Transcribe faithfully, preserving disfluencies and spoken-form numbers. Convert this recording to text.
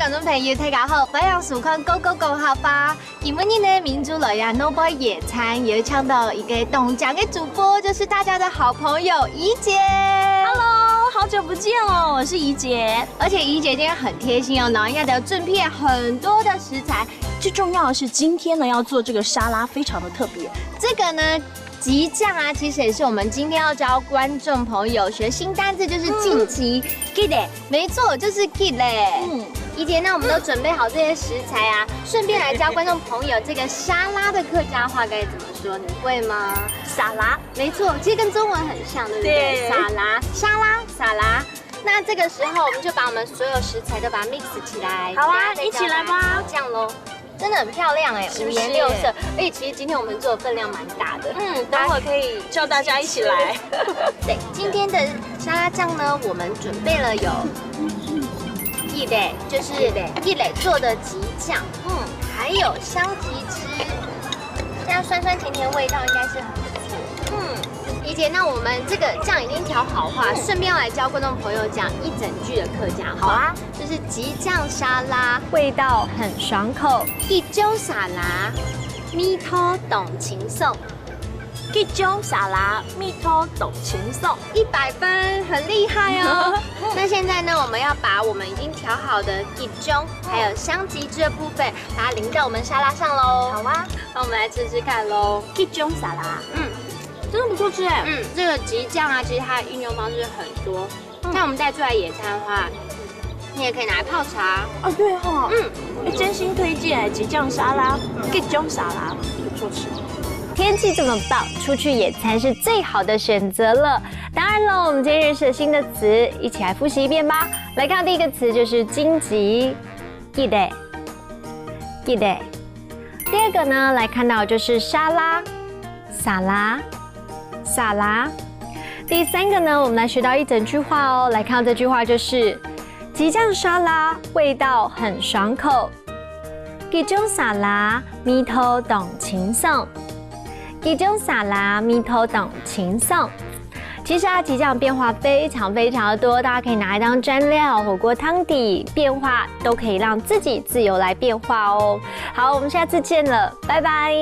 观众朋友，大家好，欢迎收看《Go Go 讲客话》。今晡日呢，明珠来呀，No Boy野餐也会抢到一个当强的主播，就是大家的好朋友怡姐。 Hello，好久不见哦，我是怡姐。而且怡姐今天很贴心哦，然后应该得准备很多的食材。最重要的是，今天呢要做这个沙拉，非常的特别。这个呢，激酱啊，其实也是我们今天要教观众朋友学新单字，就是荆棘。记得，没错，就是 gile。嗯，怡姐，那我们都准备好这些食材啊，顺便来教观众朋友这个沙拉的客家话该怎么说，你会吗？沙拉，没错，其实跟中文很像，对不对？对沙拉，沙拉，沙拉。那这个时候，我们就把我们所有食材都把它 mix 起来，好啊大家再一起来吧加上调酱喽。真的很漂亮哎，是不是五颜六色。而且其实今天我们做的分量蛮大的。嗯，等会可以叫大家一起来。对，今天的沙拉酱呢，我们准备了有 gile，就是 gile 做的激酱，嗯，还有香吉汁，这样酸酸甜甜的味道应该是很不错。嗯，怡姐，那我们这个酱已经调好话，顺便要来教观众朋友讲一整句的客家话。好啊，就是激酱沙拉，味道很爽口。激酱沙拉，味道当清爽。激酱沙拉，味道当清爽。一百分，很厉害哦。那现在呢，我们要把我们已经调好的激酱还有香吉汁的部分，把它淋到我们沙拉上喽。好啊，那我们来吃吃看喽。激酱沙拉，嗯真的不错吃哎。嗯，这个激酱啊，其实它的运用方式很多。像我们带出来野餐的话，你也可以拿来泡茶。哦，对哈，嗯，哎，真心推荐哎，激酱沙拉、激酱沙拉，不错吃。天气这么棒，出去野餐是最好的选择了。当然了，我们今天认识了新的词，一起来复习一遍吧。来看第一个词就是荆棘，gile，gile。第二个呢，来看到就是沙拉，沙拉，沙拉。第三个呢，我们来学到一整句话哦。来看到这句话就是：激酱沙拉味道很爽口。激酱沙拉味道当清爽。激酱沙拉味道当清爽。其实啊，激酱变化非常非常的多，大家可以拿来当蘸料、火锅汤底，变化都可以让自己自由来变化哦。好，我们下次见了，拜拜。